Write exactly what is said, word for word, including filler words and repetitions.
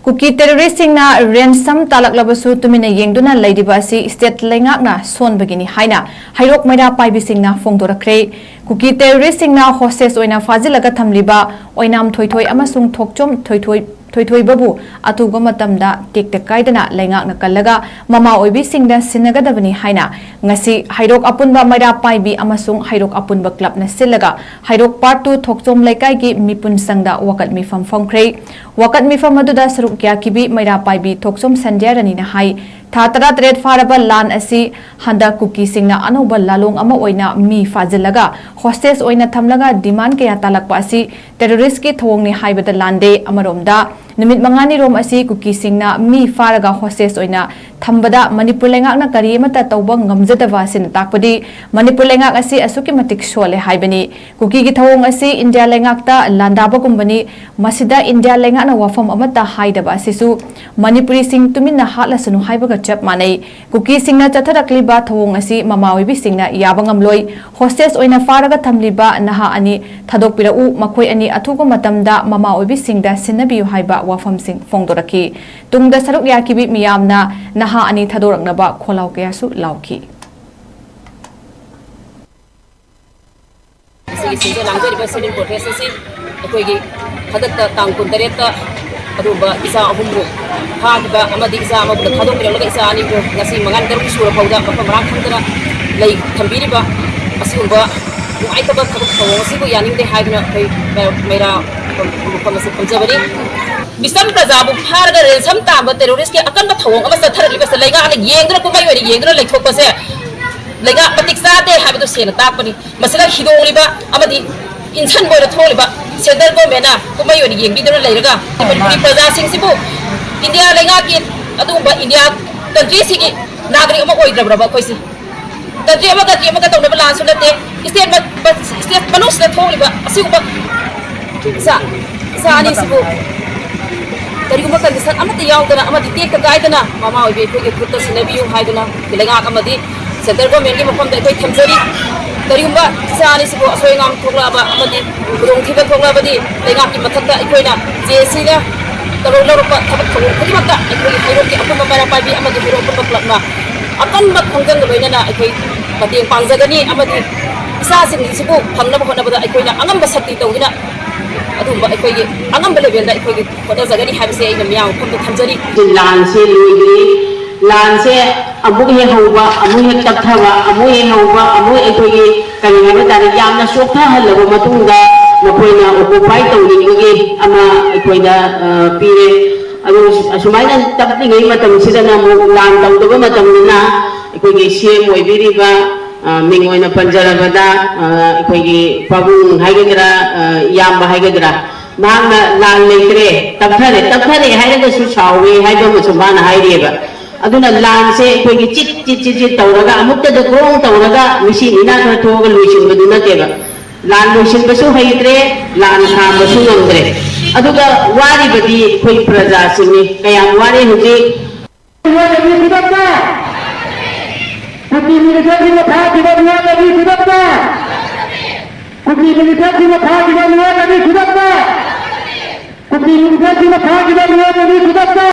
ꯀꯨꯀꯤ ꯇꯦꯔꯣꯔꯤꯁꯁꯤꯡꯅ ꯔꯦꯟꯁꯝ ꯇꯥꯂꯛꯂꯕꯁꯨ ꯇꯨꯃꯤꯟꯅ ꯌꯦꯡꯗꯨꯅ ꯂꯩꯔꯤꯕ ꯑꯁꯤ ꯁ꯭ꯇꯦꯠ ꯂꯩꯉꯥꯛꯅ ꯁꯣꯟꯕꯒꯤꯅꯤ ꯍꯥꯏꯅ ꯍꯩꯔꯣꯛ ꯃꯩꯔꯥ ꯄꯥꯏꯕꯤꯁꯤꯡꯅ ꯐꯣꯡꯗꯣꯔꯛꯈ꯭ꯔꯦ꯫ ꯀꯨꯀꯤ ꯇꯦꯔꯣꯔꯤꯁꯁꯤꯡꯅ ꯍꯣꯁꯇꯦꯖ ꯑꯣꯏꯅ ꯐꯥꯖꯤꯜꯂꯒ ꯊꯝꯂꯤꯕ ꯑꯣꯏꯅꯥꯝ ꯊꯣꯏꯊꯣꯏ ꯑꯃꯁꯨꯡ ꯊꯣꯛꯆꯣꯝ ꯊꯣꯏꯊꯣꯏ ꯊꯣꯏꯊꯣꯏꯕꯕꯨ ꯑꯊꯨꯕ ꯃꯇꯝꯗ ꯇꯦꯛꯇ ꯀꯥꯏꯗꯅ ꯂꯩꯉꯥꯛꯅ ꯀꯜꯂꯒ ꯃꯃꯥ ꯑꯣꯏꯕꯤꯁꯤꯡꯗ ꯁꯤꯟꯅꯒꯗꯕꯅꯤ ꯍꯥꯏꯅ ꯉꯁꯤ ꯍꯩꯔꯣꯛ ꯑꯄꯨꯟꯕ ꯃꯩꯔꯥ ꯄꯥꯏꯕꯤ ꯑꯃꯁꯨꯡ ꯍꯩꯔꯣꯛ ꯑꯄꯨꯟꯕ ꯀ꯭ꯂꯕꯅ ꯁꯤꯜꯂꯒ ꯍꯩꯔꯣꯛ ꯄꯥꯔꯠ ꯇꯨ ꯊꯣꯛꯆꯣꯝ ꯂꯩꯀꯥꯏꯒꯤ ꯃꯤꯄꯨꯟ ꯁꯪꯗ ꯋꯥꯀꯠ ꯃꯤꯐꯝ ꯐꯝꯈ꯭ꯔꯦ꯫ ꯋꯥꯀꯠ ꯃꯤꯐꯝ ꯑꯗꯨꯗ ꯁꯔꯨꯛ ꯌꯥꯈꯤꯕꯤ ꯃꯩꯔꯥ ꯄꯥꯏꯕꯤ ꯊꯣꯛꯆꯣꯝ ꯁꯟꯙ꯭ꯌꯥꯔꯥꯅꯤꯅ ꯍꯥꯏ, ꯊꯥ ꯇꯔꯥꯇꯔꯦꯠ ꯐꯥꯔꯕ ꯂꯥꯟ ꯑꯁꯤ ꯍꯟꯗꯛ ꯀꯨꯀꯤꯁꯤꯡꯅ ꯑꯅꯧꯕ ꯂꯥꯂꯣꯡ ꯑꯃ ꯑꯣꯏꯅ ꯃꯤ ꯐꯥꯖꯤꯜꯂꯒ ꯍꯣꯁꯇꯦꯖ ꯑꯣꯏꯅ ꯊꯝꯂꯒ ꯗꯤꯃꯥꯟ ꯀꯌꯥ ꯇꯥꯜꯂꯛꯄ ꯑꯁꯤ ꯇꯦꯔꯣꯔꯤꯁ꯭ꯠꯀꯤ ꯊꯧꯑꯣꯡꯅꯤ ꯍꯥꯏꯕꯗ ꯂꯥꯟꯗꯦ꯫ ꯑꯃꯔꯣꯝꯗ, ꯅꯨꯃꯤꯠ ꯃꯉꯥꯅꯤꯔꯣꯝ ꯑꯁꯤ ꯀꯨꯀꯤꯁꯤꯡꯅ ꯃꯤ ꯐꯥꯔꯒ ꯍꯣꯁꯇꯦꯖ ꯑꯣꯏꯅ ꯊꯝꯕꯗ ꯃꯅꯤꯄꯨꯔ ꯂꯩꯉꯥꯛꯅ ꯀꯔꯤ ꯑꯃꯠꯇ ꯇꯧꯕ ꯉꯝꯖꯗꯕ ꯑꯁꯤꯅ ꯇꯥꯛꯄꯗꯤ ꯃꯅꯤꯄꯨꯔ ꯂꯩꯉꯥꯛ ꯑꯁꯤ ꯑꯁꯨꯛꯀꯤ ꯃꯇꯤꯛ ꯁꯣꯜꯂꯦ ꯍꯥꯏꯕꯅꯤ꯫ ꯀꯨꯀꯤꯒꯤ ꯊꯧꯑꯣꯡ ꯑꯁꯤ ꯏꯟꯗꯤꯌꯥ ꯂꯩꯉꯥꯛꯇ ꯂꯥꯟꯗꯥꯕꯒꯨꯝꯕꯅꯤ꯫ ꯃꯁꯤꯗ ꯏꯟꯗꯤꯌꯥ ꯂꯩꯉꯥꯛꯅ ꯋꯥꯐꯝ ꯑꯃꯠꯇ ꯍꯥꯏꯗꯕ ꯑꯁꯤꯁꯨ ꯃꯅꯤꯄꯨꯔꯤꯁꯤꯡ ꯇꯨꯃꯤꯟꯅ ꯍꯥꯠꯂꯁꯅꯨ ꯍꯥꯏꯕꯒ ꯆꯞ ꯃꯥꯟꯅꯩ꯫ ꯀꯨꯀꯤꯁꯤꯡꯅ ꯆꯠꯊꯔꯛꯂꯤꯕ ꯊꯧꯑꯣꯡ ꯑꯁꯤ ꯃꯃꯥ ꯑꯣꯏꯕꯤꯁꯤꯡꯅ ꯌꯥꯕ ꯉꯝꯂꯣꯏ꯫ ꯍꯣꯁꯇꯦꯖ ꯑꯣꯏꯅ ꯐꯥꯔꯒ ꯊꯝꯂꯤꯕ ꯅꯍꯥ ꯑꯅꯤ ꯊꯥꯗꯣꯛꯄꯤꯔꯛꯎ, ꯃꯈꯣꯏ ꯑꯅꯤ ꯑꯊꯨꯕ ꯃꯇꯝꯗ ꯃꯃꯥ ꯑꯣꯏꯕꯤꯁꯤꯡꯗ ꯁꯤꯟꯅꯕꯤꯌꯨ ꯍꯥꯏꯕ ꯋꯥꯐꯝꯁꯤꯡ ꯐꯣꯡꯗꯣꯔꯛꯈꯤ꯫ ꯇꯨꯡꯗ ꯁꯔꯨꯛ ꯌꯥꯈꯤꯕꯤ ꯃꯤꯌꯥꯝꯅ ꯅꯍꯥ ꯑꯅꯤ ꯊꯥꯗꯣꯔꯛꯅꯕ ꯈꯣꯜꯂꯥꯎ ꯀꯌꯥꯁꯨ ꯂꯥꯎꯈꯤ꯫ ꯉꯁꯤꯒꯤ ꯁꯤꯟꯖ ꯂꯥꯡꯖꯔꯤꯕ ꯁꯤꯚꯤꯜ ꯄ꯭ꯔꯣꯇꯦꯁ ꯑꯁꯤ ꯑꯩꯈꯣꯏꯒꯤ ꯍꯟꯗꯛꯇ ꯇꯥꯡ ꯀꯨꯟꯇꯔꯦꯠꯇ ꯑꯗꯨꯒꯨꯝꯕ ꯏꯆꯥ ꯑꯍꯨꯝꯕꯨ ꯐꯥꯈꯤꯕ ꯑꯃꯗꯤ ꯏꯆꯥ ꯑꯃꯕꯨꯅ ꯊꯥꯗꯣꯛꯄꯤꯔꯝꯂꯒ ꯏꯆꯥ ꯑꯅꯤꯕꯨ ꯉꯁꯤ ꯃꯉꯥꯅꯤ ꯇꯔꯨꯛꯅꯤ ꯁꯨꯔ ꯐꯥꯎꯗ ꯃꯐꯝ ꯃꯔꯥꯡ ꯈꯪꯗꯅ ꯂꯩ ꯊꯝꯕꯤꯔꯤꯕ ꯑꯁꯤꯒꯨꯝꯕ ꯅꯨꯡꯉꯥꯏꯇꯕ ꯊꯕꯛ ꯊꯧꯑꯣꯡ ꯑꯁꯤꯕꯨ ꯌꯥꯅꯤꯡꯗꯦ ꯍꯥꯏꯗꯨꯅ ꯑꯩꯈꯣꯏ ꯃꯩꯔꯥ ꯃꯐꯝ ꯑꯁꯤ ꯐꯝꯖꯕꯅꯤ꯫ ꯃꯤꯆꯝ ꯄ꯭ꯔꯖꯥꯕꯨ ꯐꯥꯔꯒ ꯔꯦꯟꯁꯝ ꯇꯥꯟꯕ ꯇꯦꯔꯣꯔꯤꯁ꯭ꯠꯀꯤ ꯑꯀꯟꯕ ꯊꯧꯑꯣꯡ ꯑꯃ ꯆꯠꯊꯔꯛꯂꯤꯕꯁꯦ ꯂꯩꯉꯥꯛꯅ ꯌꯦꯡꯗꯨꯅ ꯀꯨꯝꯍꯩ ꯑꯣꯏꯅ ꯌꯦꯡꯗꯨꯅ ꯂꯩꯊꯣꯛꯄꯁꯦ ꯂꯩꯉꯥꯛ ꯃꯇꯤꯛ ꯆꯥꯗꯦ ꯍꯥꯏꯕꯗꯨ ꯁꯦꯡꯅ ꯇꯥꯛꯄꯅꯤ꯫ ꯃꯁꯤꯗ ꯍꯤꯗꯣꯡꯂꯤꯕ ꯑꯃꯗꯤ ꯏꯟꯁꯟꯕ ꯑꯣꯏꯅ ꯊꯣꯛꯂꯤꯕ ꯁꯦꯟꯇ꯭ꯔꯦꯜ ꯒꯣꯔꯃꯦꯟꯅ ꯀꯨꯝꯍꯩ ꯑꯣꯏꯅ ꯌꯦꯡꯕꯤꯗꯨꯅ ꯂꯩꯔꯒ ꯃꯅꯤꯄꯨꯔꯤ ꯄ꯭ꯔꯖꯥꯁꯤꯡꯁꯤꯕꯨ ꯏꯟꯗꯤꯌꯥ ꯂꯩꯉꯥꯛꯀꯤ ꯑꯗꯨꯒꯨꯝꯕ ꯏꯟꯗꯤꯌꯥ ꯀꯟꯇ꯭ꯔꯤꯁꯤꯒꯤ ꯅꯥꯒꯔꯤꯛ ꯑꯃ ꯑꯣꯏꯗ꯭ꯔꯕ꯭ꯔꯕ ꯑꯩꯈꯣꯏꯁꯤ? ꯀꯟꯇ꯭ꯔꯤ ꯑꯃ ꯀꯟꯇ꯭ꯔꯤ ꯑꯃꯒ ꯇꯧꯅꯕ ꯂꯥꯟꯁꯨ ꯅꯠꯇꯦ꯫ ꯁ꯭ꯇꯦꯠ ꯃ-, ꯁ꯭ꯇꯦꯠ ꯃꯅꯨꯡꯁꯤꯗ ꯊꯣꯛꯂꯤꯕ ꯑꯁꯤꯒꯨꯝꯕ ꯏꯆꯥ, ꯏꯆꯥ ꯑꯅꯤꯁꯤꯕꯨ ꯀꯔꯤꯒꯨꯝꯕ ꯀꯟꯗꯤꯁꯟ ꯑꯃꯠꯇ ꯌꯥꯎꯗꯅ ꯑꯃꯗꯤ ꯇꯦꯛꯇ ꯀꯥꯏꯗꯅ ꯃꯃꯥ ꯑꯣꯏꯕꯤ ꯑꯩꯈꯣꯏꯒꯤ ꯈꯨꯠꯇ ꯁꯤꯟꯅꯕꯤꯌꯨ ꯍꯥꯏꯗꯨꯅ ꯂꯩꯉꯥꯛ ꯑꯃꯗꯤ ꯁꯦꯟꯇ꯭ꯔꯦꯜ ꯒꯣꯔꯃꯦꯟꯒꯤ ꯃꯐꯝꯗ ꯑꯩꯈꯣꯏ ꯊꯝꯖꯔꯤ꯫ ꯀꯔꯤꯒꯨꯝꯕ ꯏꯆꯥ ꯑꯅꯤꯁꯤꯕꯨ ꯑꯁꯣꯏ ꯑꯉꯥꯝ ꯊꯣꯛꯂꯛꯑꯕ ꯑꯃꯗꯤ ꯈꯨꯗꯣꯡꯊꯤꯕ ꯊꯣꯛꯂꯛꯑꯕꯗꯤ ꯂꯩꯉꯥꯛꯀꯤ ꯃꯊꯛꯇ ꯑꯩꯈꯣꯏꯅ ꯖꯦ ꯑꯦ ꯁꯤꯅ ꯇꯧꯔꯛ ꯂꯧꯔꯛꯄ ꯊꯕꯛ ꯊꯧꯔꯝ ꯈꯨꯗꯤꯡꯃꯛꯇ ꯑꯩꯈꯣꯏꯒꯤ ꯍꯩꯔꯣꯛꯀꯤ ꯑꯄꯨꯟꯕ ꯃꯔꯥ ꯄꯥꯏꯕꯤ ꯑꯃꯗꯤ ꯍꯩꯔꯣꯛ ꯑꯄꯨꯟꯕ ꯀ꯭ꯂꯕꯅ ꯑꯀꯟꯕ ꯈꯣꯡꯖꯪꯒ ꯂꯣꯏꯅꯅ ꯑꯩꯈꯣꯏ ꯃꯇꯦꯡ ꯄꯥꯡꯖꯒꯅꯤ ꯑꯃꯗꯤ ꯏꯆꯥꯁꯤꯡꯁꯤꯕꯨ ꯐꯪꯅꯕ ꯍꯣꯠꯅꯕꯗ ꯑꯩꯈꯣꯏꯅ ꯑꯉꯝꯕ ꯁꯛꯇꯤ ꯇꯧꯗꯨꯅ ꯑꯗꯨꯒꯨꯝꯕ ꯑꯩꯈꯣꯏꯒꯤ ꯑꯉꯝꯕ ꯂꯦꯚꯦꯜꯗ ꯑꯩꯈꯣꯏꯒꯤ ꯍꯣꯠꯅꯖꯒꯅꯤ ꯍꯥꯏꯕꯁꯦ ꯑꯩꯅ ꯃꯤꯌꯥꯝ ꯃꯐꯝꯗ ꯊꯝꯖꯔꯤ꯫ ꯂꯥꯟꯁꯦ ꯂꯣꯏꯗ꯭ꯔꯤ꯫ ꯂꯥꯟꯁꯦ ꯑꯃꯨꯛ ꯍꯦꯛ ꯍꯧꯕ, ꯑꯃꯨꯛ ꯍꯦꯛ ꯇꯞꯊꯕ, ꯑꯃꯨꯛ ꯍꯦꯛ ꯍꯧꯕ, ꯑꯃꯨꯛ ꯑꯩꯈꯣꯏꯒꯤ ꯀꯔꯤ ꯍꯥꯏꯕ ꯇꯥꯔꯦ, ꯌꯥꯝꯅ ꯆꯣꯛꯊꯍꯜꯂꯕ ꯃꯇꯨꯡꯗ ꯃꯈꯣꯏꯅ ꯑꯣꯀꯨꯄꯥꯏ ꯇꯧꯅꯤꯡꯕꯒꯤ ꯑꯃ ꯑꯩꯈꯣꯏꯗ, ꯑ, ꯄꯤꯔꯦ꯫ ꯑꯗꯨ ꯑꯁꯨꯃꯥꯏꯅ ꯇꯞꯂꯤꯉꯩ ꯃꯇꯝꯁꯤꯗꯅ ꯑꯃꯨꯛ ꯂꯥꯟ ꯇꯧꯗꯕ ꯃꯇꯝꯅꯤꯅ ꯑꯩꯈꯣꯏꯒꯤ ꯁꯤ ꯑꯦꯝ ꯑꯣꯏꯕꯤꯔꯤꯕ, ꯑ, ꯃꯤꯡ ꯑꯣꯏꯅ ꯄꯟꯖꯔꯕꯗ, ꯑ, ꯑꯩꯈꯣꯏꯒꯤ ꯄꯥꯕꯨꯡ ꯍꯥꯏꯒꯗ꯭ꯔꯥ, ꯑ, ꯏꯌꯥꯝꯕ ꯍꯥꯏꯒꯗ꯭ꯔꯥ, ꯃꯍꯥꯛꯅ ꯂꯥꯟ ꯂꯩꯇ꯭ꯔꯦ, ꯇꯞꯊꯔꯦ, ꯇꯞꯊꯔꯦ ꯍꯥꯏꯔꯒꯁꯨ ꯁꯥꯎꯋꯦ ꯍꯥꯏꯕ ꯑꯃꯁꯨ ꯃꯥꯅ ꯍꯥꯏꯔꯤꯑꯕ꯫ ꯑꯗꯨꯅ ꯂꯥꯟꯁꯦ ꯑꯩꯈꯣꯏꯒꯤ ꯆꯤꯠ ꯆꯤꯠ ꯆꯤꯠ ꯆꯤꯠ ꯇꯧꯔꯒ ꯑꯃꯨꯛꯇꯗ ꯒ꯭ꯔꯣꯡ ꯇꯧꯔꯒ ꯃꯤꯁꯤ ꯃꯤꯅꯥ ꯈꯔ ꯊꯣꯛꯑꯒ ꯂꯣꯏꯁꯤꯟꯕꯗꯨ ꯅꯠꯇꯦꯕ꯫ ꯂꯥꯟ ꯂꯣꯏꯁꯤꯟꯕꯁꯨ ꯍꯩꯇ꯭ꯔꯦ, ꯂꯥꯟ ꯈꯥꯝꯕꯁꯨ ꯉꯝꯗ꯭ꯔꯦ꯫ ꯑꯗꯨꯒ ꯋꯥꯔꯤꯕꯗꯤ ꯑꯩꯈꯣꯏ ꯄ꯭ꯔꯖꯥꯁꯤꯡꯅꯤ꯫ ꯀꯌꯥꯝ ꯋꯥꯔꯦ ꯍꯧꯖꯤꯛ꯫ ꯃꯤꯑꯣꯏ ꯑꯅꯤ ꯈꯨꯗꯛꯇ! ꯀꯨꯀꯤ ꯃꯤꯂꯤꯁꯤꯌꯥꯁꯤꯡꯅ ꯐꯥꯈꯤꯕ ꯃꯤꯑꯣꯏ ꯑꯅꯤ ꯈꯨꯗꯛꯇ! ꯀꯨꯀꯤ ꯃꯤꯂꯤꯁꯤꯌꯥꯁꯤꯡꯅ ꯐꯥꯈꯤꯕ ꯃꯤꯑꯣꯏ ꯑꯅꯤ ꯈꯨꯗꯛꯇ! ꯀꯨꯀꯤ ꯃꯤꯂꯤꯁꯤꯌꯥꯁꯤꯡꯅ ꯐꯥꯈꯤꯕ ꯃꯤꯑꯣꯏ ꯑꯅꯤ ꯈꯨꯗꯛꯇ!